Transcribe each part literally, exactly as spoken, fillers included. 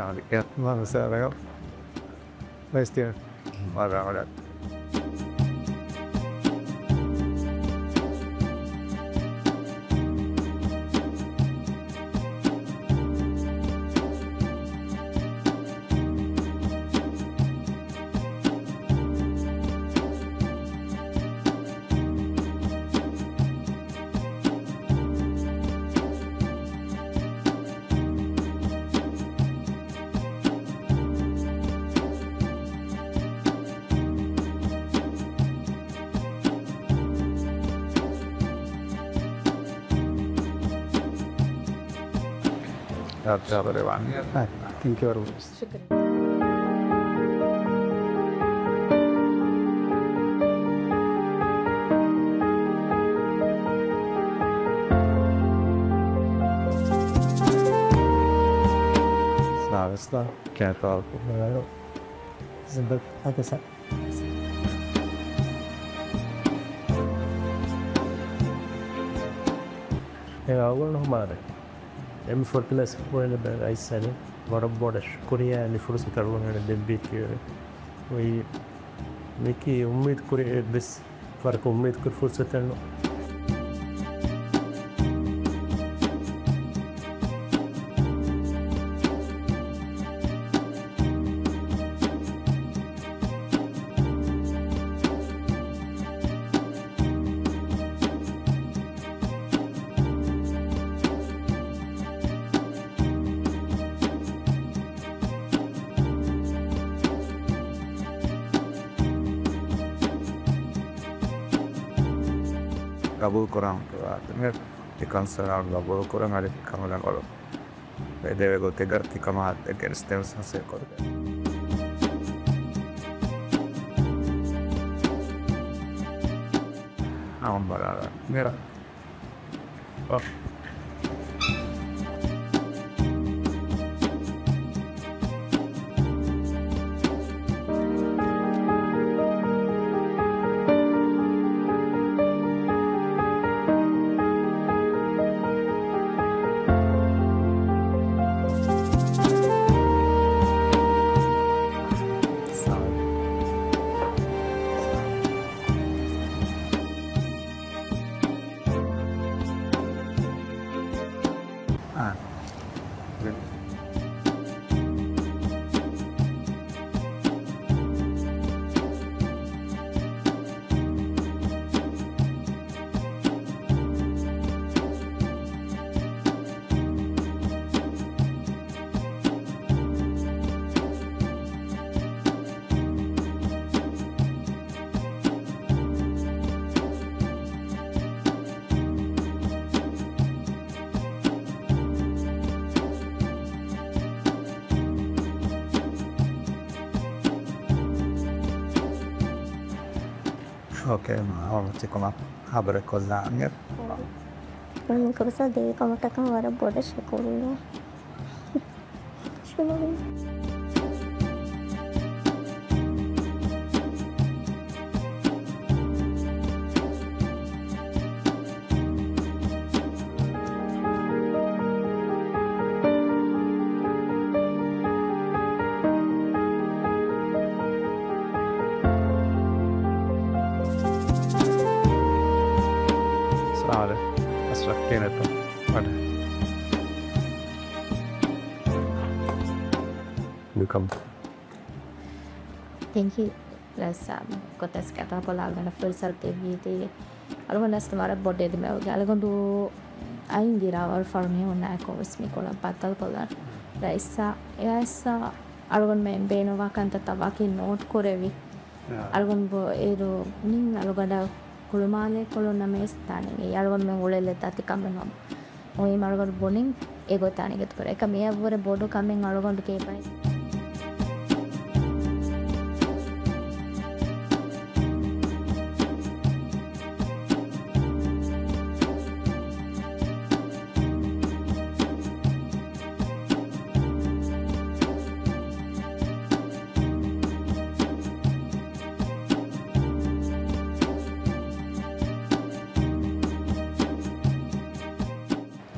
އާ، މަން ސާރަކަށް ވެސް ތިޔަ މަރާ ވަޑަ. ތެންކް ޔޫ ވެރި މަޗް. ޝުކްރިއްޔާ. ސާވިސްލާ ކޭތޯ ޒިންދަ އަކަސަ. އެ އަޅުގަނޑު ހުމާރެ. އެމް ފޯޓިން ސްކޫލް ބެ އައިސް އަނެ ވަރަށް ބޮޑަށް ޝުކުރިއްޔާ އަނެ ފުރުސަތު އަޅުގަނޑު ދެއްވީ ކިޔެވެ. އޮތް މިކީ އުއްމީދު ކުރި އެއްވެސް ވަރަކަށް އުއްމީދު ކުރި ފުރުސަތެއް ނޫން. ގަބޫލުކުރަން ތި ކަންސަލް ގަބޫލުކުރަން އަދި ކަންބޮޑުވުމަށް ދެވޭ ގޮތެއްގަ ތިކަމާ ގެނެސްދެވެސް ހަސޭ ކޮށްދެ. އާނބާރާ މިރަ. އޯކޭ، މާ އޮން ތިކުމަށް ހަބަރެއް ކޮށްލާން. މިކަމަށް ދެވި ކަމަށްޓަކައި ވަރަށް ބޮޑަށް ޝުކުރިއްޔާ. ޝުކުރިއްޔާ. ސާލެ، އަސްރަފް ކިހިނެއްތޯ؟ އަޑެ. ވެލްކަމް. ތެންކް ޔޫ. ރައީސް ސާބް، ގޮތަސް ކަތާ ބޮލާގަނޑަ ފުރުސަތު ދެއްވީތީ. އަޅުގަނޑަސް ވަރަށް ބޮޑެތި މެވުގެ އަޅުގަނޑު އައިން ދިރާވަރު ފަޅު މީހުންނާއެކު ވެސް މިކޮޅަށް ބައްދަލުކޮށްލަން. ރައީސް ސާ، އެއާއެއްސާ އަޅުގަނޑުމެން ބޭނުންވާ ކަންތައްތައް ވަކި ނޯޓް ކުރެވި. އާ. އަޅުގަނޑު އޭރު ނިން އަޅުގަނޑަށް ކުޅުމާލެ ކޮޅުން ނަމަވެސް ދާނެ. އެ އަޅުގަނޑުމެން އުޅެލެއް ދަތި ކަމެއް ނޫން. އޮތް އަޅުގަނޑު ބުނިން އެގޮތާ ނިގަތުކުރޭ. އެކަމް އެއަށްވުރެ ބޮޑު ކަމެއް އަޅުގަނޑު ކޭބައި.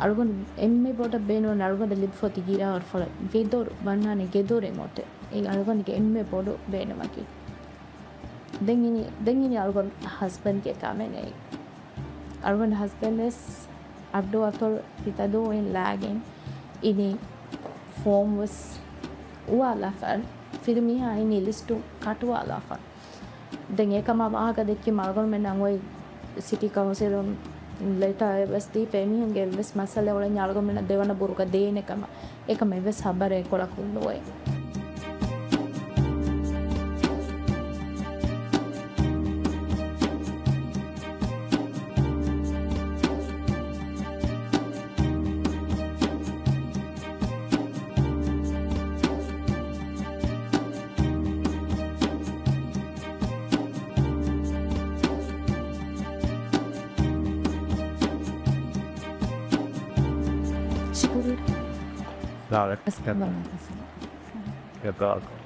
އަޅުގަނޑު އެންމެ ބޮޑަށް ބޭނުން އަޅުގަނޑަށް ލިބިފަ ތި ގިރާ އަރުފަޅަށް ގެދޮރު ވަންނާނެ ގެދޮރެއް މޮތެއް. އެ އަޅުގަނޑުގެ އެންމެ ބޮޑު ބޭނުމަކީ. ދެން އިނީ، ދެން އިނީ އަޅުގަނޑު ހަސްބެންޑްގެ ކަމެއް ނެތް. އަޅުގަނޑު ހަސްބެންޑް ވެސް އައްޑޫ އަތޮޅު ހިތަދޫއިން ލާގެން އިނީ ފޯމް ވެސް އުވާލާފަ، ފިރިމީހާ އިނީ ލިސްޓު ކަޓުވާލާފަ. ދެން އެކަމާ ވާހަކަ ދެއްކި އަޅުގަނޑުމެންނަށް އޮތް ސިޓީ ކައުންސިލުން ލެޓާއެއް ވެސް ދީފަ، އެމީހުންގެ އެއްވެސް މައްސަލަ އުޅެންޏާ އަޅުގަނޑުމެންނަށް ދެވަނަ ބުރުގަ ދޭނެ ކަމަށް. އެކަމެއް ވެސް ހަބަރެއް ކޮޅަކުން ނުވޭ. ސަލާމް ޢަލައިކުމް.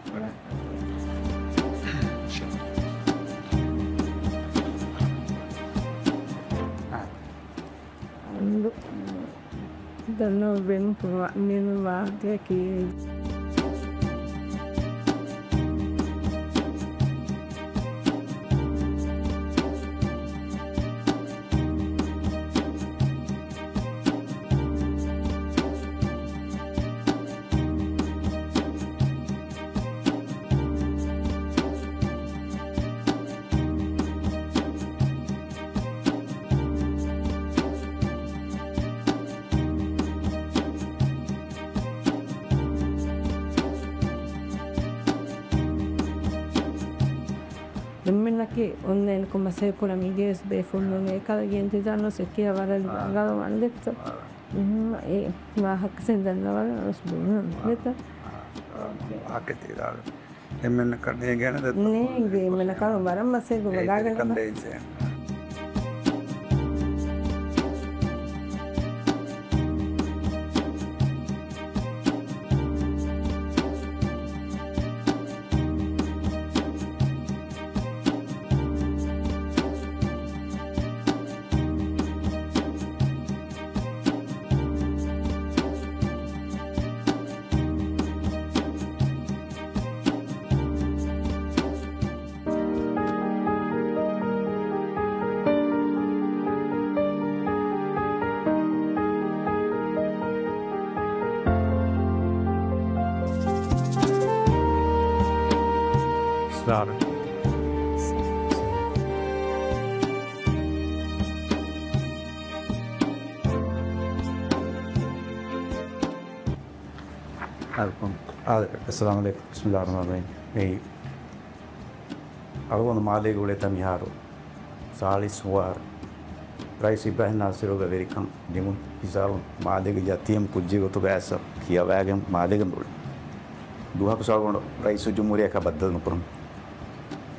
ދަންނަވަން ބޭނުން ކުރުމަށް މި ވާހަކައަކީ. އެންމެންނަކީ އޮންލައިންކޮށް މަސައްކަތް ކުރަން މީގެވެސް ބޭފުޅުން ނޫން. އެކަލަ ގެން ތިދާން ވެސް އެކިޔާ ވަރަށް ރަނގަޅު ވަންދެއްތޯ. އެހެން އެ ވާހަކަ ސެން ދަންނަވަން ވެސް ބުނުން ދެތޯ. ވާހަކަ ތިދާން. އެންމެންނަކަށް ނޭނގޭނެ ދެއްތޯ. ނޭނގޭ އެންމެންނަކަށް ވަރަށް މަސައްކަތް ބަލާގަންނަ. އައްސަލާމު ޢަލައިކުމް. ބިސްމިއްލާހި ރަޙްމާނި ރަޙީމް. އެއީ، އަޅުގަނޑު މާލޭގަ އުޅޭތާ މިހާރު ސާޅީސް ހުވާރު ރައީސް އިބްރާހިމް ނާސިރުގެ ވެރިކަން ނިމުނު ހިސާބުން މާލޭގެ ޔަތީމް ކުއްޖެއް ގޮތުގަ އައިސް ކިޔަވައިގެން މާލޭގަ އުޅެން. ދުވަހަކު އަޅުގަނޑު ރައީސުލްޖުމްހޫރިއްޔާއަކާ ބައްދަލު ނުކުރަން.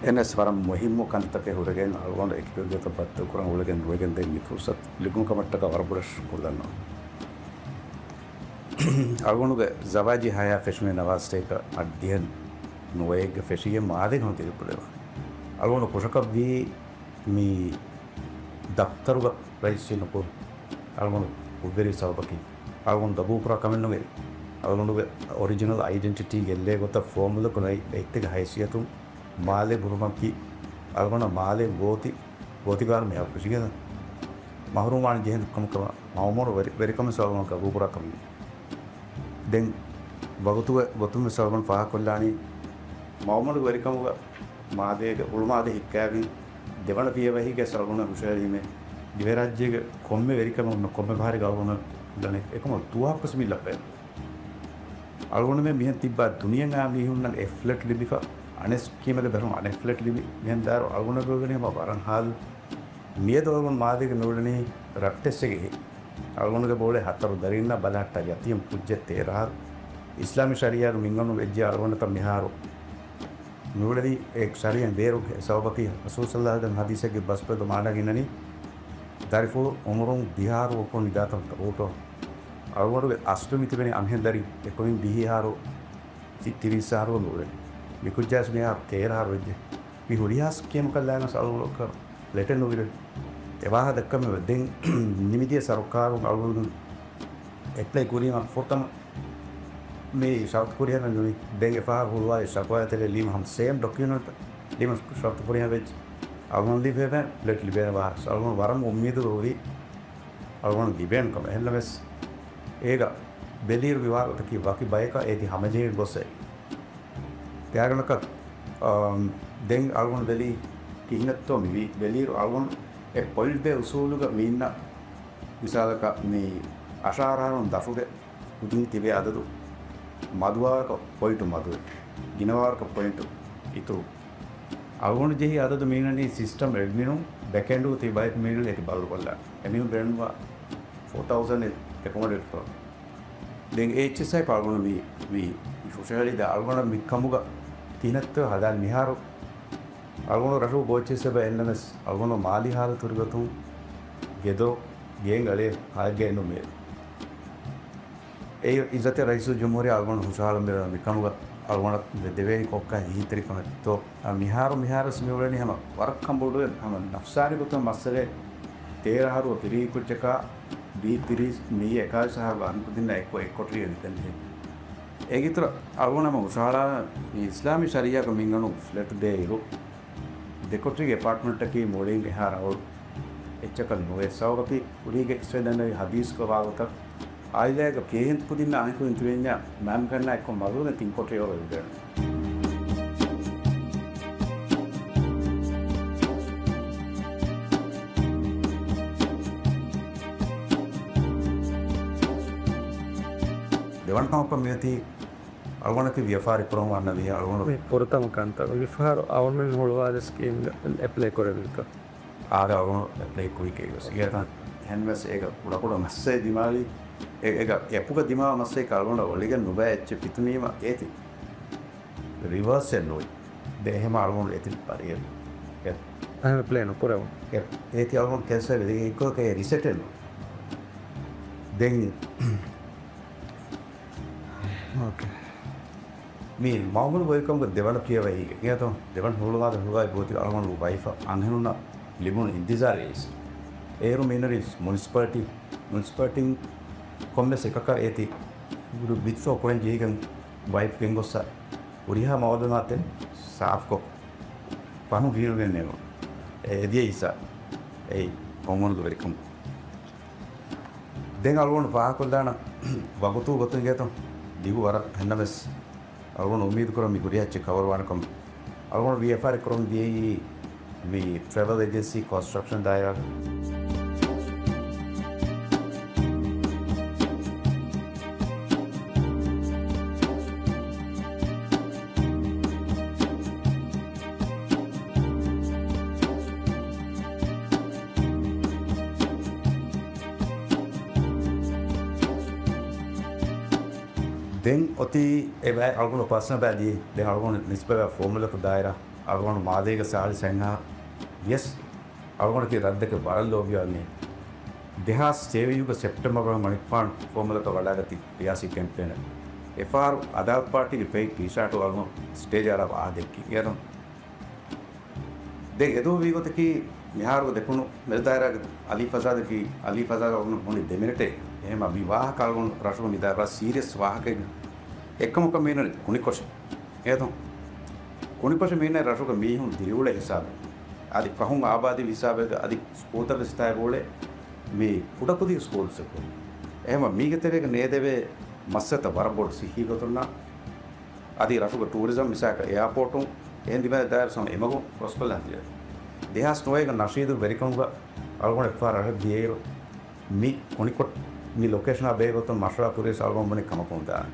އެހެނަސް ވަރަށް މުހިއްމު ކަންތަކެއް ހުރެގެން އަޅުގަނޑު އެކި ގޮތަށް ބައްދަލުކުރަން އުޅެގެން ނުވެގެން ދެން މި ފުރުސަތު ލިބުނު ކަމަށްޓަކާ ވަރަށް ބޮޑަށް ޝުކުރު ދަންނަވަން. އަޅުގަނޑުގެ ޒަވާޖީ ހަޔާތް ފެށުނީ ނަވާސްތޭކަ އަށް ދިހަ ނުވައެއްގަ ފެށިގެން މާލޭގަ ހަމަ ދިރިއުޅެވި. އަޅުގަނޑު ކުށަކަށްވީ މި ދަފްތަރުގަ ރައީސީ ނުކުތް އަޅުގަނޑު ކުށްވެރި ސަބަބަކީ އަޅުގަނޑު ގަބޫލުކުރާ ކަމެއް ނުވޭ. އަޅުގަނޑުގެ އޮރިޖިނަލް އައިޑެންޓިޓީ ގެއްލޭ ގޮތަށް ފޯމުލަކު ރައްޔިތެއްގެ ހައިސިއްޔަތުން މާލެ ބުރުމަކީ އަޅުގަނޑަށް މާލެ ގޯތި، ގޯތިގާރު މިހާރު ފެށިގެން މަހުރޫމްވާން ޖެހޭ ކަމަކަށް މައުމޫނު ވެރި، ވެރިކަމެއް ސަލްމަން ގަބޫލުކުރާ ކަމެއް. ދެން ވަގުތުގެ ގޮތުން ސަލްމަން ފާހަގަކޮށްލާނީ މައުމޫނުގެ ވެރިކަމުގަ މާލޭގެ ހުޅުމާލެ ހިއްކާގެން ދެވަނަ ފިޔަވަހީގެ ސަލްމަން ހުށަހެޅީމޭ ދިވެހިރާއްޖޭގެ ކޮންމެ ވެރިކަމެއް ކޮންމެ ފަހަރެއްގަ އަޅުގަނޑު ދަނީ އެކަމަށް ދުވަހަކުވެސް މި ލައްވައެއް ނުވޭ. އަޅުގަނޑުމެން މިހެން ތިއްބާ ދުނިޔެއާ މީހުންނަށް އެއް ފްލެޓް ލިބިފަ، އަނެއް ސްކީމެއް ލިބެހުން އަނެއް ފްލެޓް ލިބި، މިހެން ދާއިރު އަޅުގަނޑު މިއުޅެނީ ހަމަ ވަރަށް ހާލު. މިއަދު އަޅުގަނޑު މާލޭގަ މިއުޅެނީ ރައްޓެއްސެއްގެ ހި. އަޅުގަނޑުގެ ބޯޅަ ހަތަރު ދަރިންނާ ބަލަހައްޓާ ޔަތީމް ކުއްޖެއް ތޭރަ އަހަރު. އިސްލާމީ ޝަރީއާގެ މިންގަނޑު ވެއްޖެ އަޅުގަނޑަކަށް މިހާރު މިއުޅެނީ އެ ޝަރީއަތް ބޭރު ސަބަބަކީ ރަސޫލު ޞައްލައްލާހު ޢަލައިހި ވަސައްލަމް ޙަދީޘެއްގެ ބަސްފުޅު މާނަ ގިނަނީ، ދަރިފުޅު އުމުރުން ވިހި އަހަރު އުފުން ނިދާތަން ގަބޫލު. އަޅުގަނޑުގެ އަސްލު މިތިބެނީ އަންހެން ދަރި އެކުވެރިން ވިހި އަހަރު، ތި-، ތިރީސް އަހަރު ނުވެ. މިކުއްޖާސް މިހާރު ތޭރަ އަހަރު ވެއްޖެ. މި ހުރިހާ ސްކީމަކަށް ލާނަސް އަޅުގަނޑަކަށް ފްލެޓެއް ނުލިބޭ. އެ ވާހަކަ ދައްކަމެވެ. ދެން ނިމިދިޔަ ސަރުކާރުން އަޅުގަނޑު އެޕްލައި ކުރީމަ ފުރަތަމަ މި ޝަރުތު ފުރިހަމަ ނުވި. ދެން އެފަހަރު ހުޅުވާލި ޝަކުވާ ތެރޭ ލީމަ ހަމަ ސޭމް ޑޮކިއުމެންޓް ލީމަ ޝަރުތު ފުރިހަމަ ވެއްޖެ. އަޅުގަނޑު ލިބޭ ފްލެޓް ލިބޭނެ ވާހަކަ އަޅުގަނޑު ވަރަށް އުއްމީދު ހުރި އަޅުގަނޑު ލިބޭނެ ކަމަށް. އެހެންނަމަސް އޭގަ ބެލިއިރު މި ވާހަކަތަކީ ވަކި ބަޔަކަށް އޭތި ހަމަޖެހިގެން ގޮސް އެ ތިޔާގަނޑަކަށް، އާ، ދެން އަޅުގަނޑު ބެލީ ކިހިނެއްތޯ މިވީ. ބެލިއިރު އަޅުގަނޑު އެ ޕޮއިންޓް ދޭ އުސޫލުގަ މީންނަ މިސާލަކަށް މި އަށާރަ އަހަރުން ދަށުގެ ކުދިން ތިބޭ އަދަދު މަދުވާރަކަށް ޕޮއިންޓު މަދުވެ، ގިނަވާރަކަށް ޕޮއިންޓު އިތުރު. އަޅުގަނޑު ޖެހި އަދަދު މީނަނީ ސިސްޓަމް އެޑްމިނުން ބެކްއެންޑު ތި ބައެއް މީނަނީ އެތި ބައްލުކޮށްލާ. އެމީހުން ބޭނުންވާ ފޯ ތައުސަންޑް އެކޮމޮޑޭޓް ކޮށް. ދެން އެއްޗެސް އަޅުގަނޑު މި، މި ހުށަހެޅި ދެ އަޅުގަނޑަށް މި ކަމުގަ ތިނައްތޯ ހަދާން މިހާރު އަޅުގަނޑު ރަށު ބޯއްޗެއްސެބަ އެންނަމެސް އަޅުގަނޑު މާލީ ހާލަތު ހުރިގޮތުން ގެދޯ ގޭން އަޅޭ ހާގެ ނުމޭ. އެ އިއްޒަތެއް ރައީސުލްޖުމްހޫރިއްޔާ އަޅުގަނޑު ހުށަހަޅަން މި ކަމުގަ އަޅުގަނޑަށް ދެވޭނީ ކޮއްކަ ހިހިތެރިކަމެއްތޯ؟ މިހާރު، މިހާރު މި އުޅެނީ ހަމަ ވަރަށް ކަންބޮޑުވެ ހަމަ ނަފްސާނީ ގޮތުން މައްސަލައެއް. ތޭރަ އަހަރު ފިރިހެން ކުއްޖަކާ ވީ ތިރީސް މި އެކާވީސް އަހަރު އަންކުދިންނަ އެއްކޮށް އެއްކޮޓަރިއެއް ނިކަން ޖެހޭ. އޭގެ އިތުރަށް އަޅުގަނޑު ހަމަ ހުށަހަޅާ މި އިސްލާމީ ޝަރީއާގަ މިންގަނޑު ފްލެޓް ދޭ އިރު، ދެކޮޓަރީގެ އެޕާޓްމަންޓަކީ މުޅިން އެހާ ރަނގަޅު އެއްޗަކަށް ނުވޭ. ސަބަބަކީ ކުރީގެ އިސްވެ ދަންނަވި ހަދީސްގެ ވާގޮތަށް އާއިލާގެ ކޭހިންތު ކުދިންނާ އަނެކު އިންތިވެންޏާ މައިންބަފައިންނާ އެއްކޮށް މަރުވެގެން ތިން ކޮޓަރި އޮވެ އުޅޭނެ. ދެވަނަ ކަމަކަށް މިއޮތީ އަޅުގަނޑަކީ ވިޔަފާރި ކުރަމުން އަންނަ މީހެއް. އަޅުގަނޑު މި ފުރަތަމަ ކަންތައް. މިފަހަރު އަޅުގަނޑު ހުޅުވާލި ސްކީމްގަ އެޕްލައި ކުރެއްވިތަ؟ އާދެ، އަޅުގަނޑު އެޕްލައި ކުރީ ކޭގޮސް. އެހެންވެސް އޭގަ ކުޑަކުޑަ މައްސަލަ ދިމާވި، އެ-، އޭގަ އެޕުގަ ދިމާވާ މައްސަލަ އަޅުގަނޑަށް އޮޅިގެން ނުބައި އެއްޗެއް ފިތުނީމަ އޭތި ރިވާސްއެއް ނުވި. ދެ އެހެމަ އަޅުގަނޑު އެތި ބަރިއެއް. އެ-، އެޕްލައި ނުކުރެވުނު. އެ-، އޭތި އަޅުގަނޑު ކެންސަލް ވެ. ދެން އެއްކޮށް ރިސެޓެއް ނުވި. ދެން އޯކޭ. މި މައުމޫނު ބޮއިކަމުގެ ދެވަނަ ފިޔަވަހީގެ ގެއަތޮ، ދެވަނަ ހުޅުވާލަ ހުޅުވާލި ބޯތި އަޅުގަނޑު ވައިފަ އަންހެނުންނަށް ލިބުނު އިންތިޒާރު އެއީސް. އޭރު މީނަރީސް މުނިސިޕަލިޓީ، މުނިސިޕަލިޓީން ކޮންމެސް އެކަކަށް އޭތި ވިތްޑްރޯ ކުރަން ޖެހިގެން ވައިފް ގެންގޮއްސަ ހުރިހާ މައުލޫމާތެއް ސާފްކޮށް ފަހުން ވީނުގެން ނޭނގުނު. އެ އެދިޔަ އިސާ އެއީ މައުމޫނުގެ ވެރިކަމު. ދެން އަޅުގަނޑު ފާހަގަކޮށްލާނަ ވަގުތު ގޮތުން ގޭތޯ ދިގު ވަރަށް. އެހެންނަމަވެސް އަޅުގަނޑު އުއްމީދު ކުރަން މި ހުރިހާ އެއްޗެއް ކަވަރުވާނެ ކަމަށް. އަޅުގަނޑު ވިޔަފާރި ކުރަމުން ދިޔައީ މި ޓްރެވެލް އޭޖެންސީ ކޮންސްޓްރަކްޝަން ދާއިރާގަ. ދެން އޮތީ އެ ބައި އަޅުގަނޑު ޕާސަނަ ބައި ދިޔަ. ދެން އަޅުގަނޑު ނިސްބަތްވާ ފޯމުލަކު ދާއިރާ އަޅުގަނޑު މާލޭގެ ސާޅީސް ހަތް ވިޔަސް އަޅުގަނޑަކީ ރަށްދެކެ ވަރަށް ލޯބިވާ މީހެއް. ދެހާސް ސޭވިޔުގެ ސެޕްޓެމްބަރ މަނިކުފާނު ފޯމުލަކަށް ވަޑާގަތީ ރިޔާސީ ކެމްޕޭނަށް. އެފަހަރު އަދާލަތް ޕާޓީގެ ފެއި ޓީޝާޓު އަޅުގަނޑު ސްޓޭޖަށް އަރާ ވާހަ ދެއްކި. އޭރުން ދެން އެދުވަހު ވީގޮތަކީ މިހާރު ދެކުނު މެދުދާއިރާގެ އަލީ ފަޒާދަކީ، އަލީ ފަޒާ އަޅުގަނޑު ހުންނީ ދެ މިނެޓެއް. އެހެމަ މި ވާހަކަ އަޅުގަނޑު ރަށުގެ މި ދާއިރާ ސީރިއަސް ވާހަކައެއް. އެއްކަމަކަށް މީނަނީ ކުނިކޮށެއް. އޭތޯ؟ ކުނިކޮށެއް މީނަނީ ރަށުގެ މީހުން ދިރިއުޅޭ ހިސާބެއް. އަދި ފަހުން އާބާދީ ހިސާބެއްގަ އަދި ސްކޫލްތައް ވެސް ތާއެބަ އުޅޭ މި ކުޑަކުދި ސްކޫލްސް އެއްކޮށް. އެހެމަ މީގެ ތެރޭގަ ނޭދެވޭ މައްސަލަތައް ވަރަށް ބޮޑު ސިއްހީ ގޮތުންނާ އަދި ރަށުގެ ޓޫރިޒަމް މިސާލަކަށް އެއާޕޯޓުން އެހެން ދިމާވެ ދާއިރު ސަމަ އެމަގު ކްރޮސްކޮށްލާން ޖެހޭ. ދެހާސް ނުވައިގަ ނަޝީދު ވެރިކަމުގަ އަޅުގަނޑު އެއްފަހަރު ރަށަށް ދިޔައިރު މި ކުނިކޮށް މި ލޮކޭޝަނާ ބެހޭ ގޮތުން މަޝްވަރާ ކުރިޔަސް އަޅުގަނޑު ބުނި ކަމަކުން ދާން.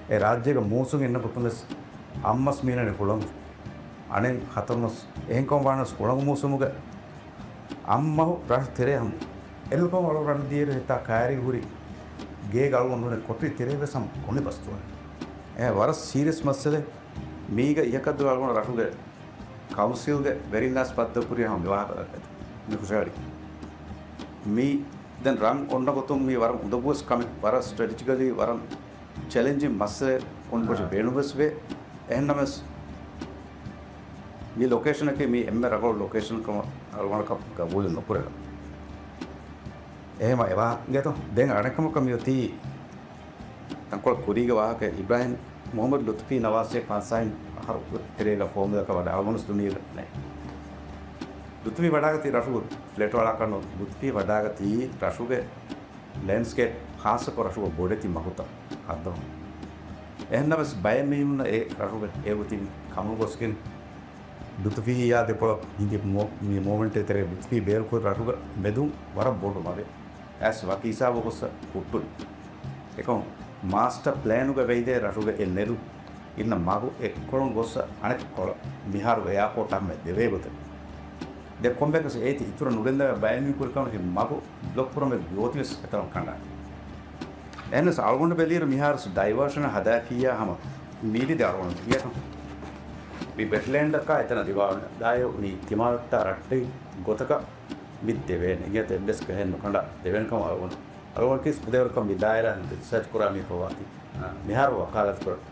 އެ ރާއްޖޭގެ މޫސުން އިންނަ ގޮތުން ވެސް އަށްމަސް މީނަނީ ހުޅަނގު. އަނެއް ހަތަރުމަސް އެހެންކަމަށް ވާނަސް ހުޅަނގު މޫސުމުގެ އަށްމަހު ރަށް ތެރޭ ހަމަ. އެލުކޮށް އަޅު ރަން ދިޔައިރު ހިތާ ކައިރި ހުރި ގޭގަ އަޅުގަނޑު ނޫނެ ކޮޓަރި ތެރޭ ވެސް ހަމަ ކޮނި ބަސްތުވާ. އެ ވަރަށް ސީރިއަސް މައްސަލަ. މީގަ އިހަކަށްދު އަޅުގަނޑު ރަށުގެ ކައުންސިލްގެ ވެރިންނާސް ބައްދަލުކުރި ހަމަ މި ވާހަކަ ދައްކައިދެއް. މި ހުށަހެޅި. މީ ދެން ރަން އޮންނަ ގޮތުން މީ ވަރަށް އުނދަގޫވެސް ކަމެއް، ވަރަށް ސްޓްރެޓެޖިކަލީ ވަރަށް ޗެލެންޖިން މައްސަލަ ކުނިކޮށެއް ބޭނުންވެސް ވޭ. އެހެންނަމަވެސް މި ލޮކޭޝަނަކީ މީ އެންމެ ރަނގަޅު ލޮކޭޝަން ކަމަށް އަޅުގަނޑަކަށް ގަބޫލެއް ނުކުރެވޭ. އެހެމަ އެވާ ގެތޯ. ދެން އަނެއްކަމަކަށް މިއޮތީ ތަންކޮޅެއް ކުރީގެ ވާހަކަ. އިބްރާހިމް މުހައްމަދު ލުތުފީ ނަވާސް ފަންސާހިން އަހަރު ތެރޭގަ ފޯމުލަކަށް ވަޑައި އަޅުގަނޑު ދުނިޔޭގަ ނެތް. ލުތުފީ ވަޑާގަތީ ރަށުގެ ފްލެޓް ވަޅާކަށް ނޫން. ލުތުފީ ވަޑާގަތީ ރަށުގެ ލެންޑްސްކޭޕް، ޚާއްޞަކޮށް ރަށުގެ ބޮޑެތި މަގުތައް ހައްދަމުން. އެހެންނަމަވެސް ބައެއް މީހުންނަށް އެ ރަށުގެ އެ ގޮތިން ކަމުން ގޮސްގެން ލުތުފީއާ ދެކޮޅަށް ހިނގި މޯ-، މި މޫވްމަންޓް ތެރޭ ލުތުފީ ބޭރުކުރި ރަށުގެ މެދުން ވަރަށް ބޮޑު މަގެއް އައިސް ވަކި ހިސާބު ގޮސް ހުއްޓުން. އެކަމު މާސްޓަ ޕްލޭނުގަ ވެއިދޭ ރަށުގެ އެ ނެރު އިންނަ މަގު އެއްކޮޅުން ގޮސް އަނެއްކޮޅަށް މިހާރު އެއާޕޯޓް ހަމަ ދެވޭ ގޮތެއް. ދެ ކޮންމެއަކަސް އޭތި އިތުރަށް ނުގެންދަވާ ބައެއް މީހުން ކުރި ކަމަކީ މަގު ބްލޮކް ކުރުމެއް ގޯތިވެސް އެތަނުން ކަނޑާ. އެހެނަސް އަޅުގަނޑު ބެލިއިރު މިހާރުސް ޑައިވާޝަނަށް ހަދާފިއްޔާ ހަމަ މީލިދެ އަޅުގަނޑު އިނގޭތަ؟ މި ވެޓްލޭންޑަކާ އެތަނަށް ދިމާވަން ދާއިރު މި ތިމާވެއްޓާ ރައްޓެހި ގޮތަކަށް މި ދެވޭނެ. އިނގޭތަ؟ އެއްވެސް ގަހެއް ނުކަނޑާ ދެވޭނެ ކަމަށް އަޅުގަނޑު. އަޅުގަނޑަކީ ފުދޭވަރުކަން މި ދާއިރާ ރިސާޗް ކުރާ މީހަކަށް ވާތީ. މިހާރު ވަކާލަތު ކުރަން.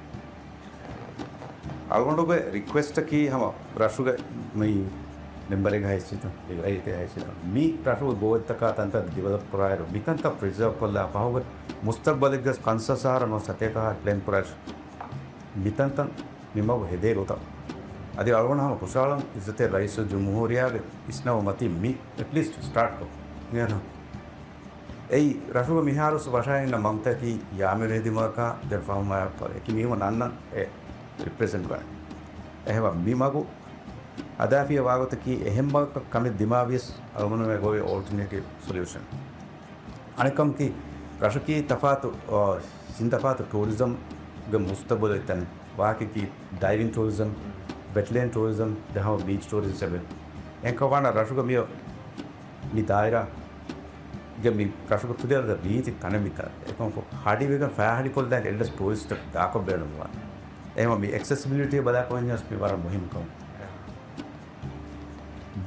އަޅުގަނޑުގެ ރިކްވެސްޓަކީ ހަމަ ރަށުގެ މި މެމްބަރެއްގެ ހައިސިއްޔަތުން، އެ ރައްޔިތެއް ހައިސިއްޔަތުން މި ރަށުގެ ގޯތްތަކާ ތަންތަން ޑިވެލޮޕް ކުރާއިރު، މިކަންތައް ޕްރިޒާވް ކޮށްލާ ފަހުގެ މުސްތަގްބަލެއްގަސް ފަންސާސް އަހަރަށް ނުވަ ސަތޭކަ އަހަރަށް ޕްލޭން ކުރާށި. މިތަންތަން މި މަގު ހެދޭ ގޮތަށް. އަދި އަޅުގަނޑު ހަމަ ޚުޝާލަން އިއްޒަތްތެރި ރައީސުލްޖުމްހޫރިއްޔާގެ އިސްނަވުމަތީ މި އެޓްލީސްޓް ސްޓާޓް ކޮށް. އިނގޭތަ؟ އެއީ، ރަށުގަ މިހާރުސް ވަށައިންނަ މަގުތަކީ ޔާމިން ހެދި މަގަކާ ދެން ފަހުމާ އެކި މީހުން އަންނަން އެ ރިޕްރެޒެންޓް ވާނެ. އެހެމަ މި މަގު ހަދާފިޔަ ވާގޮތަކީ އެހެން މަގަކަށް ކަމެއް ދިމާވިޔަސް އަޅުގަނޑުމެ ގޮވި އޯލްޓަނޭޓިވް ސޮލިއުޝަން. އަނެއްކަމަކީ، ރަށަކީ ތަފާތު، އާ، ސިން ތަފާތު ޓޫރިޒަމްގެ މުސްތަގްބަލު އެތަން. ވާހަކައަކީ ޑައިވިން ޓޫރިޒަމް، ވެޓްލޭންޑް ޓޫރިޒަމް، ދެ ހަމަ ބީޗް ޓޫރިޒަމް ސެބެ. އެންކަވާނަ ރަށުގަ މިއޮ މި ދާއިރާގެ މި ރަށުގެ ފުދޭވަރުގެ ރީތި ތަނެއް މިތާ. އެކަމަކު ހަޑިވެގެން ފައިހަޑިކޮށްލާން އެއްލަސް ޓޫރިސްޓަށް ދާކޮށް ބޭނުންވާނެ. އެހެމަ މި އެކްސެސިބިލިޓީ ބަލާކަމަށް މި ވަރަށް މުހިންމު ކަމެއް.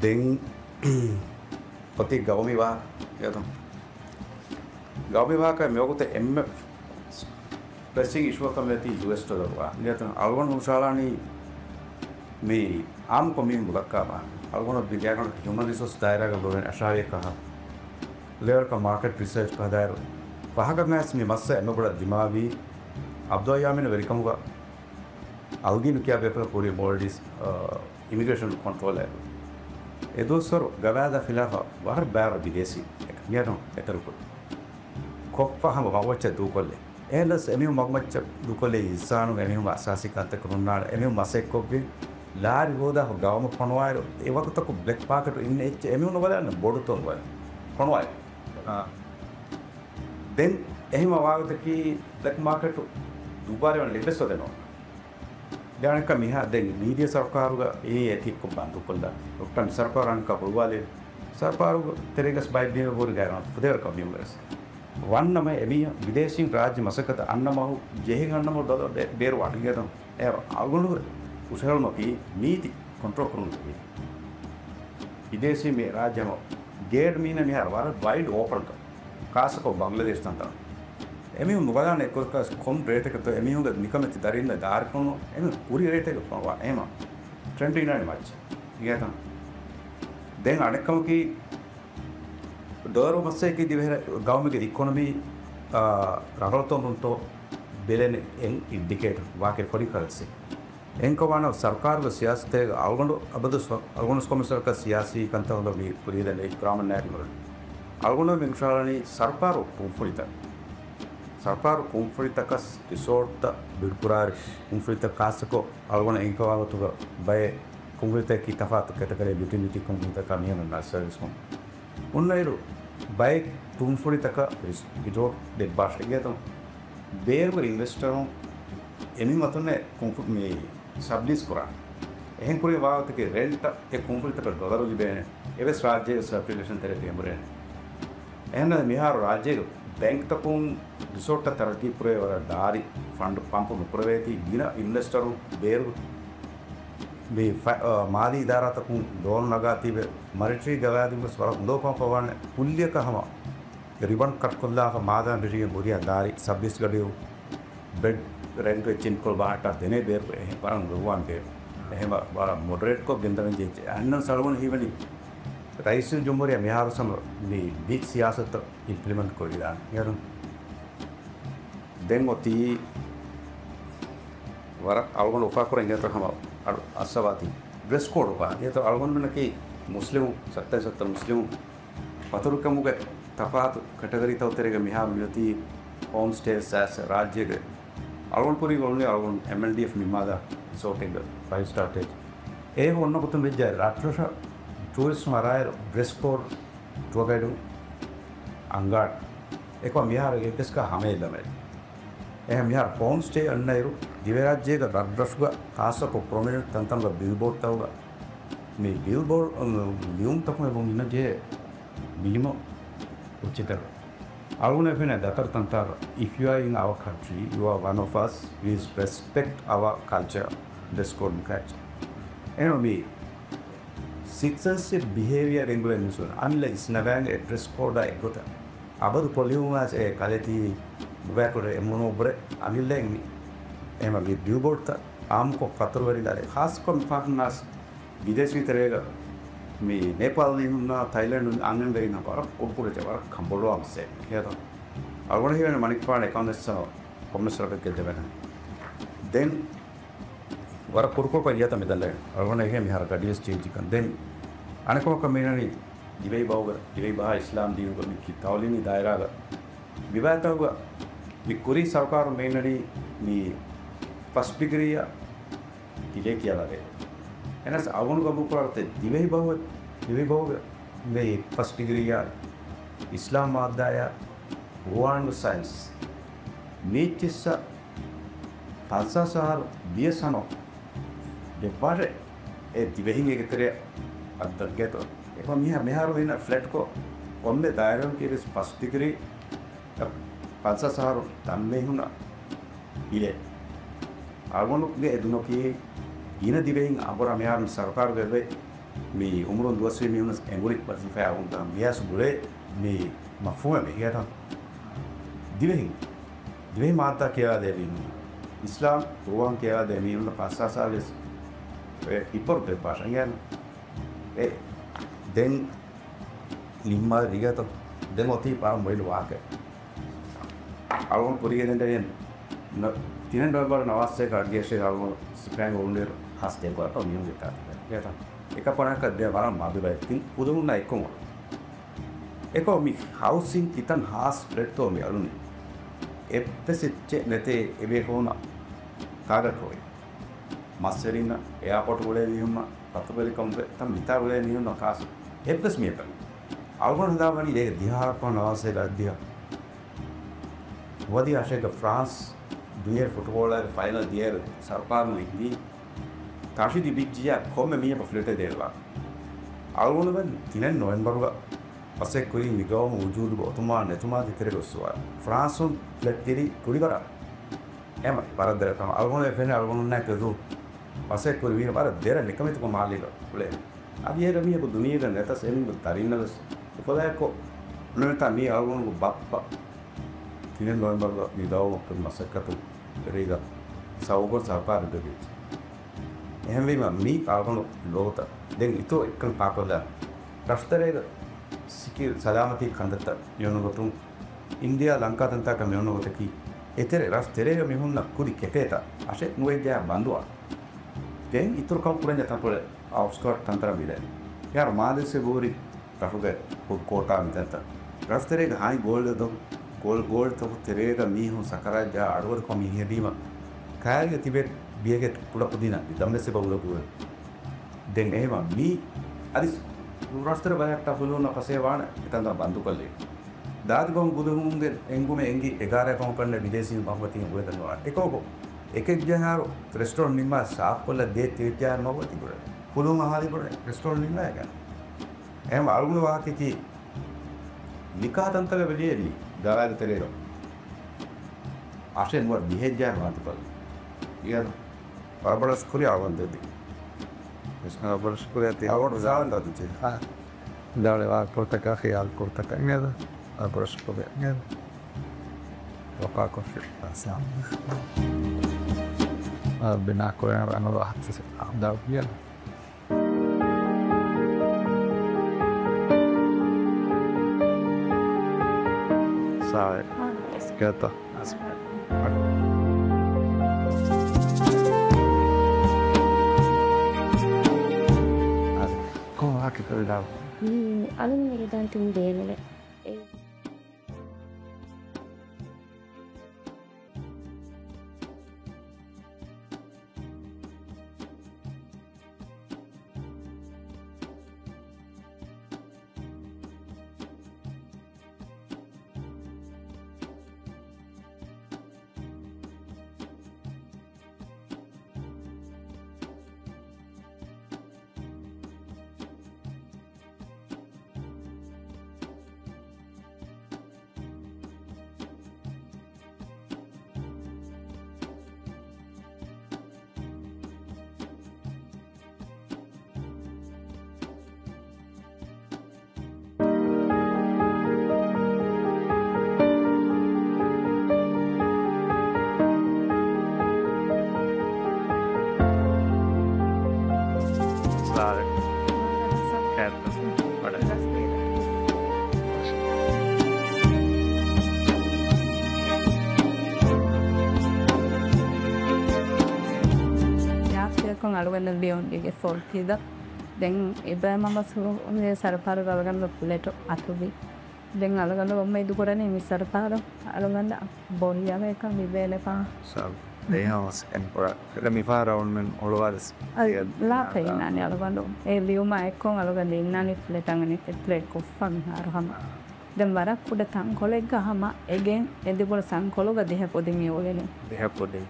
ދެން އޮތީ ގައުމީ ވާހަކަ. ގައުމީ ވާހަކަ މިވަގުތު އެންމެ ޕްރެސިން އިޝޫއަކަށް މިއޮތީ ޔޫއެސް ޑޮލަރު ވާ. އިނގޭތަ؟ އަޅުގަނޑު ހުށަހަޅާނީ މި އާއްމުކޮށް މީހުން ބުލައްކާ ބާ. އަޅުގަނޑު މި ގާތްގަނޑަކަށް ހިއުމަން ރިސޯސް ދާއިރާގަ ބުނެ އަށާވީ ކަހަ. ލެވެލްކަ މާކެޓް ރިސާޗް ކަހަދާއިރު ފަހަކަށް މި މައްސަ އެންމެ ބޮޑަށް ދިމާވީ އަބްދުﷲ ޔާމީން ވެރިކަމުގަ އަލްގީނު ކިޔާ ބޭފުޅަކު ހުރި މޯލްޑިވްސް، އާ، އިމިގްރޭޝަން ކޮންޓްރޯލަރު. އެ ދުވަސްވަރު ގަވާއިދާ ޚިލާފަށް ވަރަށް ބާރަށް ބިދޭސީ އެކަން އެތަރުކޮށް ކޮށްފަ ހަމަ މަގުމައްޗަށް ދޫކޮށްލޭ. އެހެންނަސް އެމީހުން މަގުމައްޗަށް ދޫކޮށްލީ އިންސާނުން އެމީހުން އަސާސީ ކަންތައް ކުރުންނާނެ. އެމީހުން މަސައްކަތްކޮށްގެން ލާރި ހޯދާ ގައުމަށް ފޮނުވާއިރު، އެ ވަގުތަކު ބްލެކް މާކެޓު އިންނަ އެއްޗެއް އެމީހުން ނުބަލާނެ ބޮޑުތޯ ނުބަލާ. ފޮނުވާއިރު. އާ. ދެން އެހެން ވާގޮތަކީ ބްލެކް މާކެޓު ދުއްވާލެވުން އެއްވެސް ވަދެއް ނޯންނާނެ. ދެން އަނެއްކާ މިހާ ދެން މީޑިއާ ސަރުކާރުގަ އެއީ އެތިއްކޮށް ބަންދުކޮށްލާ. ޑޮކްޓަރ މި ސަރުކާރު އަނެއްކާ ހުޅުވާލެވި. ސަރުކާރުގެ ތެރޭގަސް ބައެއް ބީމަ ބޯރި ގައިރާން ފުދޭވަރަކަށް މިއުމެރެސް. ވަންނަމަ އެމީ ބިދޭސީން ރާއްޖެ މަސައްކަތަށް އަންނަ މަހު ޖެހިން އަންނަ މަހު ޑޮލަރު ބޭ-، ބޭރު ވާނެ ގެދަން. އެ އަޅުގަނޑުގެ ހުށަހެޅުމަކީ ނީތި ކޮންޓްރޯލް ކުރުމަކީ. ބިދޭސީ މި ރާއްޖެ ހަމަ ގޭޓް މީނަ މިހާރު ވަރަށް ވައިޑް އޯޕަންކަން. ޚާއްޞަކޮށް ބަނގްލަދޭޝް ތަންތަނަށް. އެމީހުން ނުބަލާނެ އެއްގޮތަކަށް ކޮން ރޭޓެކެއްތޯ އެމީހުންގެ ނިކަމެތި ދަރިންނަށް ދާރިފުނު އެމީހުން ކުރި ރޭޓެއްގަ ފޮނުވާ. އެހެމަ ޓްރެންޑް އިނާނެ މައްޗަށް. އިނގޭތަ؟ ދެން އަނެއްކަމަކީ ޑޮލަރު މައްސައަކީ ދިވެހި ގައުމުގެ އިކޮނޮމީ، އާ، ރަނގަޅުތޯ ނޫންތޯ ބެލެން އެއް އިންޑިކޭޓަރ ވާކެ ފޮރިން ކަރެންސީ. އެހެންކަމާނަ ސަރުކާރުގެ ސިޔާސަތޭގަ އަޅުގަނޑު އަބަދު ސޮ-، އަޅުގަނޑު ކޮމިސަރަކަށް ސިޔާސީ ކަންތައް ހުންނަ މި ކުރީދެން އިކްރާމަށް ނާއިބު ނުވެ. އަޅުގަނޑު މި ހުށަހަޅަނީ ސަރުކާރު ކުންފުނިތައް. ސަރުކާރު ކުންފުނިތަކަސް ރިސޯޓްތައް ބިޑްކުރާ ކުންފުނިތައް ޚާއްޞަކޮށް އަޅުގަނޑު އެންކަވާގޮތުގަ ބައެއް ކުންފުނިތަކަކީ ތަފާތު ކެޓަގަރީ ޔުޓިލިޓީ ކުންފުނިތަކާ މިހެން ނަސް ސަރވިސް ކުން. އޮންނައިރު ބައެއް ކުންފުނިތަކަށް ރިސް-، ރިސޯޓް ދެއްވާށޭ. އިނގޭތަ؟ ބޭރުގެ އިންވެސްޓަރުން އެމީހުން އަތުންނޭ ކުންފު-، މި ސަބްލީސް ކުރާނެ. އެހެން ކުރި ވާގޮތަކީ ރެންޓަށް އެ ކުންފުނިތަކަށް ޑޮލަރު ލިބޭނެ. އެވެސް ރާއްޖޭގެ ސަރކިއުލޭޝަން ތެރޭ ގެނބުރޭނެ. އެހެންނަމަ މިހާރު ރާއްޖޭގެ ބޭންކްތަކުން ރިސޯޓްތައް ތަރައްގީ ކުރޭ ވަރަށް ދާރި ފަންޑް ޕަމްޕު ނުކުރެވޭތީ ގިނަ އިންވެސްޓަރުން ބޭރު މި ފަ-، އަ، މާލީ އިދާރާތަކުން ލޯނު ނަގާތީވެ މަނިޓަރީ ގަވާއިދުން ވެސް ވަރަށް އުނދަގޫކަމަށް ފަވާނެ ކުއްލިއަކަށް ހަމަ ރިބަން ކަޓްކޮށްލާފަ މާދަން ރިށިގެން ހުރިހާ ދާރި ސަބްލީސް ގަޑިއު ބެޑް ރެންޓް ވެއްޖެ ނިކޮޅު ބާހައްޓާ ދެނޭ ބޭރު އެހެން ވަރަށް ނުވާން ބޭރު. އެހެން ވަ-، ވަރަށް މޮޑަރޭޓްކޮށް ގެންދަވަން ޖެހިއްޖެ. އަހަންނަށް ސަޅުވަން ހީވަނީ ރައީސުލްޖުމްހޫރިއްޔާ މިހާރު ސަމަ މި ބީޗް ސިޔާސަތު އިމްޕްލިމެންޓް ކުރިދާނެ. އެހެން ދެން އޮތީ ވަރަށް އަޅުގަނޑު އުފާކުރަން އިނގޭތޯ ހަމަ އަޑު އައްސަވާތީ ޑްރެސް ކޯޑު އުފާ. އިނގޭތޯ އަޅުގަނޑުމެންނަކީ މުސްލިމު، ސައްތައިސް ސައްތަ މުސްލިމު ފަތުރުކަމުގެ ތަފާތު ކެޓަގަރީތައް ތެރޭގަ މިހާރު މިއޮތީ ހޯމް ސްޓޭސް އައިސް ރާއްޖޭގަ އަޅުގަނޑު ކުރީގަ އޮންނަ އަޅުގަނޑު އެމްއެލްޑީއެފް ނިންމާލާ ރިސޯޓެއްގަ ފައިވް ސްޓާ ހޮޓެލް. އޭ އޮންނަ ގޮތުން ވެއްޖެ ރަށްރަށަށް ޓޫރިސްޓް މަރާއިރު ޑްރެސް ކޯޑް ޓުއަ ގައިޑު އަންގާން. އެކަމަ މިހާރު އެއްވެސް ކާ ހަމައެއް ލަމެއް. އެހެން މިހާރު ހޯމް ސްޓޭ އަންނައިރު ދިވެހިރާއްޖޭގަ ރަށްރަށުގަ ޚާއްޞަކޮށް ޕްރޮމިނެންޓް ތަންތަނުގަ ބިލްބޯޑްތަކުގަ މި ބިލްބޯޑް ލިޔުންތަކުން އެބަ މިނަ ޖެހޭ ބީމަ އުއްޗިތަކަށް. އަޅުގަނޑަށް ފެނޭ ދަތަރު ތަންތާރަ، If you are in our country, you are one of us, please respect our culture, dress code މިކައެއްޗެއް. އެން މި ސިޓިޒަންޝިޕް ބިހޭވިއަރ އެނގުލެން މިސުން އަންނަ އިސްނަގާން އެ ޑްރެސް ކޯޑާ އެއްގޮތަށް އަބަދު ޕޮލިއުމާސް އެ ކަލޭތީ ނުބައިކުރެ އެމުނޯ ބުރެ އަނިލްލެން މި. އެހެމަ މި ބިލްބޯޑްތައް އާއްމުކޮށް ފަތުރުވެރި ދާރެ ޚާއްސަކޮށް މި ފާފަންނާސް ބިދޭސީ ތެރޭގަ މި ނޭޕާލް މީހުންނާ ތައިލެންޑު އަންގަން ވެރިންނާ ވަރަށް ކުޑަކުޑަ ވަރަށް ކަނބޮޑުވާ މައްސަލައެއް ކިޔަތަ. އަޅުގަނޑު ހީވަނީ މަނިކުފާނު އެކަމަށް ވެސް ކޮންމެސް ވަރަކަށް ގެއްލެވޭނެ. ދެން ވަރަށް ކުޑަކުޑަކޮށް އިޔަތަ މިދަނޑައި އަޅުގަނޑަށް އެހެން މިހާރު ގަޑިވެސް ޗޭންޖްކަން. ދެން އަނެކަމަކަށް މީނަނީ ދިވެހި ބަހުގަ، ދިވެހި ބަހާ އިސްލާމް ދީނުގަ މި ތައުލީމީ ދާއިރާގަ މިބާތަކުގަ މި ކުރީ ސަރުކާރު މީނަނީ މި ފަސްޓް ޑިގްރީއަށް ޑިލޭ ކިޔަވާދޭ. އެނަސް އަވަނު ގަބޫކުރާ ދިވެހި ބަހު، ދިވެހި ބަހުގެ މި ފަސްޓް ޑިގްރީއާ އިސްލާމް މާއްދާއާ ގުރުއާންގެ ސައިންސް މީއްޗިއްސަ ފަންސާސް އަހަރު ބިޔަސް ހަނޯ ދެއްވާށޭ އެ ދިވެހިން އޭގެ ތެރެއަށް އައްދަށްގޭތޯ. އެކަމަ މިހާ، މިހާރު ހިނަ ފްލެޓްކޮށް ކޮންމެ ދާއިރާއަކީ ވެސް ފަސްޓް ޑިގްރީ ފަންސާސް އަހަރު ތަންމެ ހުންނަ އިރެ. އަޅުގަނޑުގެ އެ ދުނިޔެއަކީ ގިނަ ދިވެހިން އަނބުރާ މިހާރު މި ސަރުކާރުގެ އެބައި މި އުމުރުން ދުވަސްވީ މީހުނަސް އެނގުރި ވަޒީފާއާ ހުން ތަން މިޔާސް ގުޅޭ މި މަފްހޫމެއް މި ހިޔަތަން ދިވެހިން ދިވެހި މާއްދާ ކިޔާދޭ މީހުން، އިސްލާމް ގުރުއާން ކިޔާދޭ މީހުން ފަންސާސް ސާލެސް އެ ހިއްޕަރު ދެއްވާށަ އިނގޭނު. އެ ދެން ނިންމާލި ރިގަތު ދެން އޮތީ ބާ މޮއިލު ވާކެ. އަޅުގަނޑު ކުރިގެން ދެން ތިނެއް ނޮވެމްބަރު ނަވާސް އެކަ އަޑްގެއަށޭ އަޅުގަނޑު ސިފައިން އުޅުނުއިރު ހާސް ދެކޮޅަކަށް މީހުންގެ ކާތިބެ ގޭތަން އެކަ ފަނަކަށް ދެ ވަރަށް މަދު ބައެއް ތިން ކުދުމުންނާ އެއްކޮށް އެކޯ މި ހައުސިން ކިތަން ހާސް ފްލެޓްތޯ މި އަޅުނީ؟ އެއްވެސް އެއްޗެއް ނެތޭ އެބޭކޯނަ ކާގަ ކޯއި. މަސްވެރިންނަށް، އެއާޕޯޓު ގުޅޭ މީހުންނަށް، ފަތުބެލިކަމުގެ ތަން މިތާ ގުޅޭ މީހުންނަށް ހާސް އެއްވެސް މީހަކަށް. އަޅުގަނޑު ހަދާ ވަނީ ދޭގެ ދިހަ ފަހަރު ނަވާސް އަށެއް ދިހަ. ނުވަދިހަ އަށެއްގަ ފްރާންސް ދުނިޔޭ ފުޓުބޯޅައިގެ ފައިނަލް ދިޔައިރު ސަރުކާރުން އިނގި ތާޝިދި ބިއްޖިޔާ ކޮންމެ މީހަކަށް ފްލެޓެއް ދޭއްވާ. އަޅުގަނޑުމެން ތިނެއް ނޮވެމްބަރުގަ ބަސްއެއް ކުރީ މި ގައުމު ވުޖޫދުގަ އޮތުމާ ނެތުމާ ދޭތެރޭގަ އޮއްސުވާ. ފްރާންސުން ފްލެޓް ދިރީ ކުރިވަރަށް. އެމަ ވަރަށް ދެރަ ކަމަށް އަޅުގަނޑު ފެން އަޅުގަނޑުންނާ ކެދު ބަސްއެއް ކުރި ވީ ވަރަށް ދެރަ ނިކަމެތިކޮށް މާލީގަ އުޅޭ. އަދި އޭރު މީހަކު ދުނިޔޭގަ ނެތަސް އެމީހުން ދަރިންނަށް ވެސް އުފަލާއެއްކޮށް ނުވެތާ މީ އަޅުގަނޑުގެ ބައްޕަ ތިނެއް ނޮވެމްބަރުގަ މި ގައުމަށް ކުރި މަސައްކަތު ތެރޭގަ ސަބަބުން ސަރުކާރު ދެވިއްޖެ. އެހެންވީމަ މީ އަޅުގަނޑު ލޯތަ ދެން އިތުރު އެއްކަން ޕާކޮށްލާ ރަށުތެރޭގަ ސިކި ސަލާމަތީ ކަންތައްތައް މިއޮންނަ ގޮތުން އިންޑިއާ ލަންކާ ތަންތާކަށް މިއޮންނަ ގޮތަކީ އެތެރެ ރަށު ތެރޭގަ މި ހުންނަ ކުދި ކެފޭތައް އަށެއް ނުވެއްޖާ ބަންދުވާ. ދެން އިތުރު ކަން ކުރަންޏާ ތަންކޮޅެއް އައުޓްސްކާޓް ތަންތަނަށް މިދޭ. މިހާރު މާލެ ސެބޯރި ރަށުގެ ހުޑް ކޯޓާ މިތަންތަން ރަށު ތެރޭގަ ހާއި ގޯލް ދޮ، ގޯލް، ގޯލްތަކު ތެރޭގަ މީހުން ސަކަރާތް ޖަހާ އަޑުއަޑުކޮށް މި ހެދީމަ ކާރިގަ ތިބޭ ބިޔަގެ ކުޑަކުދިންނަށް ދަމްވެސް އެބަ އުޅެ ގުޅެ. ދެން އެހެމަ މީ އަދި ރަށުތެރެ ބަލަހައްޓާ ފުލުހުންނަށް ފަސޭ ވާނެ އެތަންތަން ބަންދުކޮށްލީ. ދާދި ގައުމު ގުދުހުމުންގެ އެންގުމެއް އެނގި އެގާރަ ގައުމު ކަންނެ ބިދޭސީން ބަހުމަތީން އުޅެދަން ވާނެ. އެކަމަކު އެކެއްޖަހާރު ރެސްޓޯރެންޓް ނިންމާ ސާފްކޮށްލަ ދޭ ތިވެއްޖާ ނޯވަތި ގުޅެ. ފުލުހުން އަހާލި ގުޅެ ރެސްޓޯރެންޓް ނިންމާ އެގަން. އެހެމަ އަޅުގަނޑު ވާހަކައަކީ ނިކާ ތަންތަން ވެލިއެރީ ދާވާގެ ތެރޭގަ. އަށެއް ނުވަ ދިހައްޖާ ވާތިކޮށް. އިޔަ ވަރަށް ބޮޑަށް ޝުކުރިއްޔާ އަޅުގަނޑު ދެއްވި. ވަރަށް ބޮޑަށް ޝުކުރިއްޔާ ތި. އަޅުގަނޑު ޒާން ދާދި ޖެ. އާ. ދާޅެ ވާ ކުރުތަކާ ޚިޔާލް ކުރުތަކާ އިނގޭދަ. ވަރަށް ބޮޑަށް ޝުކުރިއްޔާ އިނގޭދަ. ވަފާކޮށްފި. އާ، ބިނާ ކުރެން ރަނގަޅު އަހައްސަ ދާ ބިޔަ. އާ، ވެސް. ކެތަ؟ އާ. ކޮން ވާކި ކުރިދާ؟ މީ އަލުން ވެރިދާން ތިން ބޭނުލެއް. އެ ރާސްތުވެސް އަޅުގަނޑަށް ލިޔުން ދިގެ ސޮލްޓީދަ. ދެން އެބައިމަ މަސް ސަރުކާރުގެ އަޅުގަނޑު ފުލެޓު އަތުވި. ދެން އަޅުގަނޑު އުއްމީދު ކުރަނީ މި ސަރުކާރު އަޅުގަނޑަށް ބޯހިޔާވަހިކަން ލިބޭނެފާ. ސާބް. ދެން ހަމަސް އެން ކުރާ. މިފަހަރަށް އޮންމެން އޮޅުވާލަސް. އަދި ލާފައިންނާނެ އަޅުގަނޑު. އެ ލިޔުމާ އެއްކޮށް އަޅުގަނޑު އިންނާނީ ފްލެޓް އަންގަނީ ފްލެޓް ކޮށްފަ މިހާރު ހަމަ. ދެން ވަރަށް ކުޑަ ތަންކޮޅެއްގަ ހަމަ އެގެން އެ ދިބުޅު ތަންކޮޅުގަ ދިހަ ކުދިން މި އުޅެނީ. ދިހަ ކުދިން.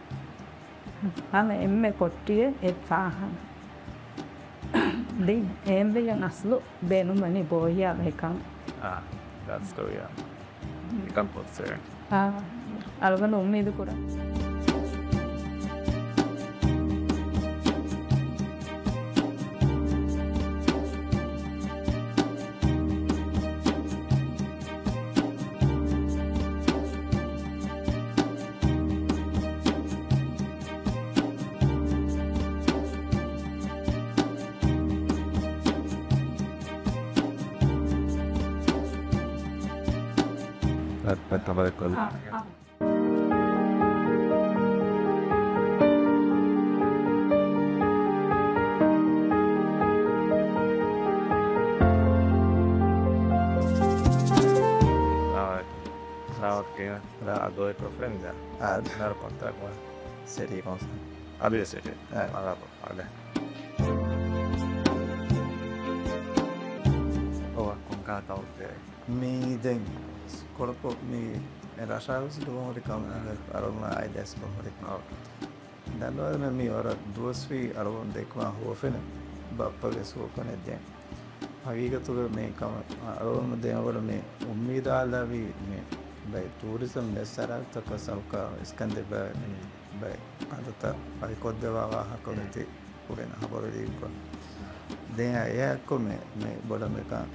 ހަމަ އެންމެ ކޮޓަރިއެއް އެއް ފާހަނަ. ދެން އެހެންވެގެން އަސްލު ބޭނުންވަނީ ބޯހިޔާވަހިކަން. އާ، ދަސްތޮވިޔާ. ކަން ކޮށްސެވެން. އާ، އަޅުގަނޑު އުއްމީދު ކުރަން. އަ، އަ. ސާވަތް ކިޔާ. ރާ އަދޯއެ ޕްރޮފައިލް ދާ. އާ. ނާރު ކޮންތާކު. ސެޓީ ކޮންސަ. އަދި ސެޓީ. އާ. އާ، އާ. އޯ، ކޮންކާ ތައުތޭ. މީ ދެން ކޮޅަކޮ މީ ރަށާ ވެސް ދުވަހުރި ކަމެއް އަރުމަ އައި ދެސް ކޮމުރި. އާ. ދަންނަވަދަމެ މި ވަރަށް ދުވަސްވީ އަޅުގަނޑު ދެކުމާ ހުވަފެނެއް ބައްޕަގެ ސުވަކަނެ ދެން. ހަގީގަތުގަ މި ކަމަށް އަޅުގަނޑު ދެން ވަރަށް މި އުއްމީދާލާވީ މި ބައި ޓޫރިޒަމް މެސް ސަރަހައްދަކަށް ސަރުކާރުން އިސްކަން ދެއްވާ މި ބައި ކަންތައްތައް ފަހިކޮށްދެވާ ވާހަކަ މި ތި ކުރިން ހަބަރު ދީކޮށް. ދެން އެއާއެކު މި، މި ބޮޑަށް މިކަން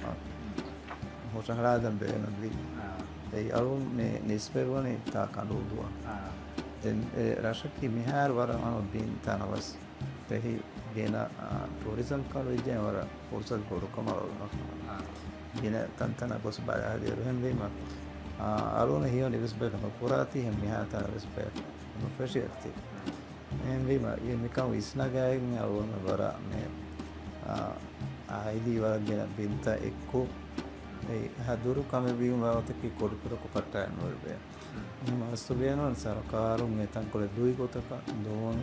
ހުށަހަޅާލަން ބޭނުންވީ. އާ. އެއީ އަޅުން މި ނިސްބަތްވަނީ ތާ ކަނޑޫ ދުވަހަށް. އާ. ދެން އެ ރަށަކީ މިހާރު ވަރަށް އަންނަ ބިން ތަނަވަސް. އެހި ގިނަ، އާ، ޓޫރިޒަމް ކަނޑު ވެއްޖެ ވަރަށް ފުރުސަތު ބޮޑު ކަމަށް އަޅުން. އާ. ގިނަ ތަންތަނަށް ގޮސް ބަލާލިއިރު ހެންވީމަ، އާ، އަޅުން ހިޔޮން އިވެސް ބަޔަކަށް ނުކުރާތީ ހެން މިހާ ތަނަށް ވެސް ބަޔަކަށް ނުފެށިއައްތި. އެހެންވީމަ، އެ މިކަން ވިސްނަގައިގެން އަޅުގަނޑު ވަރަށް މެ، އާ، އާއިލީ ވަރަށް ގިނަ ބިންތައް އެއްކޮށް، އެ ހަ ދުރު ކަމެއް ވީމަ ވަގުތަކީ ކޮޑުކޮޑަކު ކައްޓައެއް ނުވެވޭ. އެހެން މަސްތު ބޭނުން ސަރުކާރުން އެ ތަންކޮޅެއް ލުއި ގޮތަކަށް ދޯން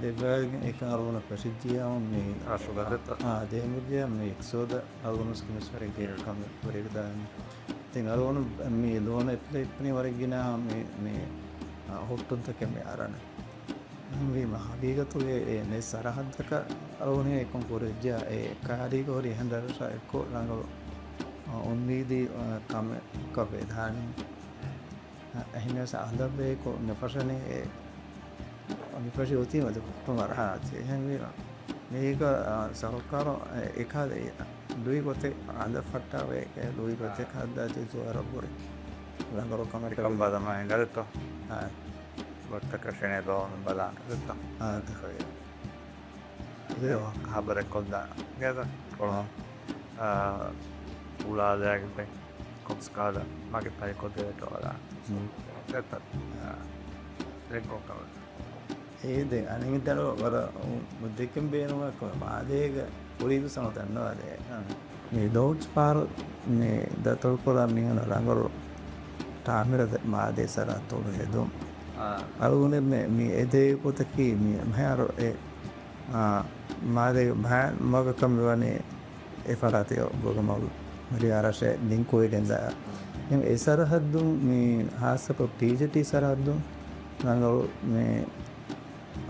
ދެއްވައިގެން އެކަން އަޅުގަނޑަށް ފެށިއްޖިއްޔާ މި ރަށުގަދަތައް. އާ، ދޭންވެއްޖެއްޔާ މި އިޤްތިޞާދަށް އަޅުގަނޑު މިސްކިތް ވެރި ގެ ކަމެއް ވެރިގެ ދާނީ. ދެން އަޅުގަނޑު މި ލޯން އެޕްލައި ކުރަނީ ވަރަށް ގިނަ މި، މި، އާ، ހުއްޓުންތަކެއް މި އަރަން. އެހެންވީމަ، ހަގީގަތުގެ އެ ނެސް ސަރަހައްދަކަށް އަޅުގަނޑު އެކަން ކުރެއްޖެއްޔާ އެ ކައިރީގަ ހުރި އެހެން ރަށްރަށާ އެއްކޮށް ރަނގަޅު، އާ، އުއްމީދީ، އާ، ކަމެއް ކަ ވެދާނީ. އެހެނަސް އަހަރު ބޭކޮށް ނުފަށަނީ އެ ނުފަށި އޮތީމަ ދެ ހުއްޓު މަރުހަލާތީ. އެހެންވީމަ މީގަ، އާ، ސަރުކާރު އެ، އެކަހަލަ ލުއި ގޮތެއް އަނދަ ފައްޓާވެ، އެ ލުއި ގޮތެއް ހައްދާތީ ޒުވާރަށްވުރެ ރަނގަޅު ކަމެއް ކަމަށް ބަލަމާ އެނގަރެއްތޯ؟ އާ. ގޮތަކަށެނެ ދޯން ބަލާ. އާ. ހަބަރެއް ކޮށްދާނަ. ގޭތަ؟ ކޮޅު. އާ، އުޅާލާގެ ކޮ ސްކާލަ މަގެއް ފަހިކޮށްދެވޭތޯ ވަރަށް ދެއްކޮށް ކަމަށް. އޭ ދެ އަނެއް ދަރު ވަރަށް މުއްދަތަކުން ބޭނުމަކު މާދޭގަ ކުރީ ވެސް ހަމަ ދަންނަވާލެ. މި ލޯންޗް ފާރު މި ދަތުރުކުރާ މީހުން ރަނގަޅު ތާމިރު މާދޭ ސަރަހައްދު ހެދުން. އަޅުގަނޑުމެން މި އެދޭ ގޮތަކީ މި މިހާރު އެ، އާ، މާދޭ މަގަކަށް މިވަނީ އެ ފަރާތެއް ގުޅުމަށް ހުރިހާ ރަށެއް ލިންކުވެގެންދާ. އެ ސަރަހައްދުން މި ހާއްސަކޮށް ޕީޖެޓީ ސަރަހައްދުން ރަނގަޅު މި،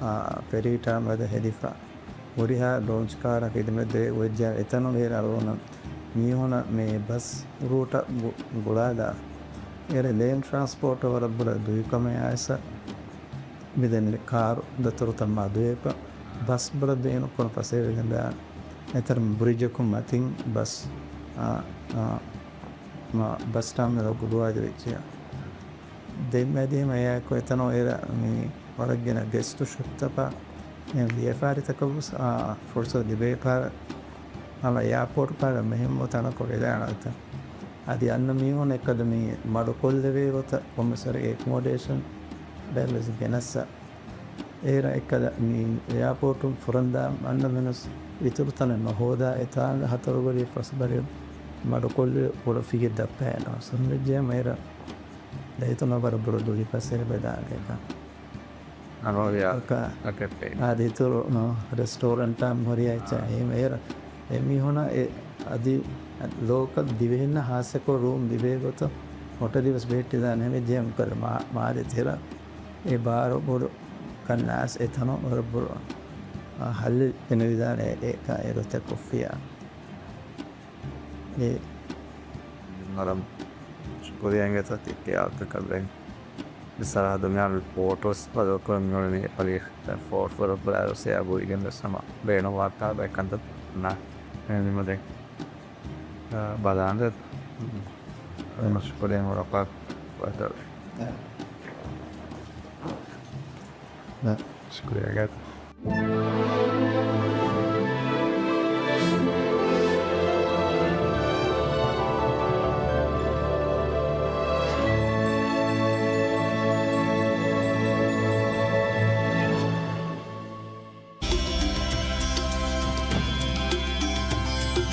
އާ، ފެރީ ޓާމިރު ހެދިފަ. ހުރިހާ ލޯންޗް ކާރަށް ޚިދުމަތް ދެވޭ އޮތް ޖާ އެތަނުން އޭރު އަޅުގަނޑު މީހުނަށް މި ބަސް ރޫޓަށް ގު-، ގުޅާލާ. އޭރު ލޭންޑް ޓްރާންސްޕޯޓަށް ވަރަށް ބޮޑަށް ދުވިކަމެއް އައިސް މިދެން ކާރު ދަތުރުތައް މަދުވެފަ ބަސް ބޮޑަށް ބޭނުންކުރުން ފަސޭހަވެގެންދާ. އެތަރު ބްރިޖަކުން މަތިން ބަސް، އާ، އާ، މަ-، ބަސް ޓާމިނަލް ގުޅުވާލެވިއްޖެ. ދެން މެދިހަމަ އެއާއެކު އެތަނުން އޭރު މި ވަރަށް ގިނަ ގެސްޓު ޝޮޕްތަކާ ވިޔަފާރިތަކަށް ވެސް، އާ، ފުރުސަތު ލިބޭ ޕާރ ހަމަ އެއާޕޯޓް ޕާރ މެހެމު ތަނަކު ވެދާނެތަ. އަދި އަންނަ މީހުން އެއްކަލަ މި މަޑުކޮށްލެވޭ ގޮތަށް ކޮންމެސް ވަރެއް އެކޮމޮޑޭޝަން ވެސް ގެނައްސަ. އޭރު އެއްކަލަ މި އެއާޕޯޓުން ފުރަންދާ އަންނަ މީހުން އިތުރު ތަނެއް ނުހޯދާ އެތާނގަ ހަތަރު ބަރީ ފަސް ބަރީ މަޑުކޮށްލި ކުޑަ ފިހެއް ދައްކައެއް ނުވެސް ހުންނަ ޖެހޭ މޭރަ ދައިތު ނަބަރ ބުރަ ދުވި ފަސޭ ބެދާނެކަ. އަނޯރިޔާ އަކަ އަކެއް އާދި އިތުރު ނޯ ރެސްޓޯރެންޓާ މުރިޔާ އެއްޗާ އާ. އެ މޭރަ އެ މީހުނަށް އެ އަދި ލޯކަލް ދިވެހިންނަށް ހާއްސަކޮށް ރޫމް ލިބޭ ގޮތަށް ހޮޓެލް ވެސް ބެހެއްޓިދާނެ ހަމަ ޖެހޭ މުކަރ މާ-، މާދެ ތެރަ އެ ބާރު ބޮޑު ކަންނާސް އެތަނު ވަރަށް ބޮޑު، އާ، ހައްލެއް ފެނިދާނެ އެ ކަ-، އެ ގޮތަށް ކޮށްފިޔާ. އެ ވަރަށް ޝުކުރިޔާ އިނގޭތޯ ތި ކިޔާ އަޅުތަކަށް ވެސް. މި ސަރަހައްދު މިހާރު ފޯޓޯސް ބަދަލުކުރަން މިއުޅެނީ އެ ފަލީ ފޯޓް ފޮރޮބް ބުރާރު ސެއާ ބުއިގެން ވެސް ހަމަ ބޭނުންވާ ކާބައި ކަންތައް ނާ ނިމުދެން. އާ، ބަލާނދެ. އެމަ ޝުކުރިޔާ މުރަކާ ވަދަ. ނާ، ޝުކުރިޔާ ގޭ.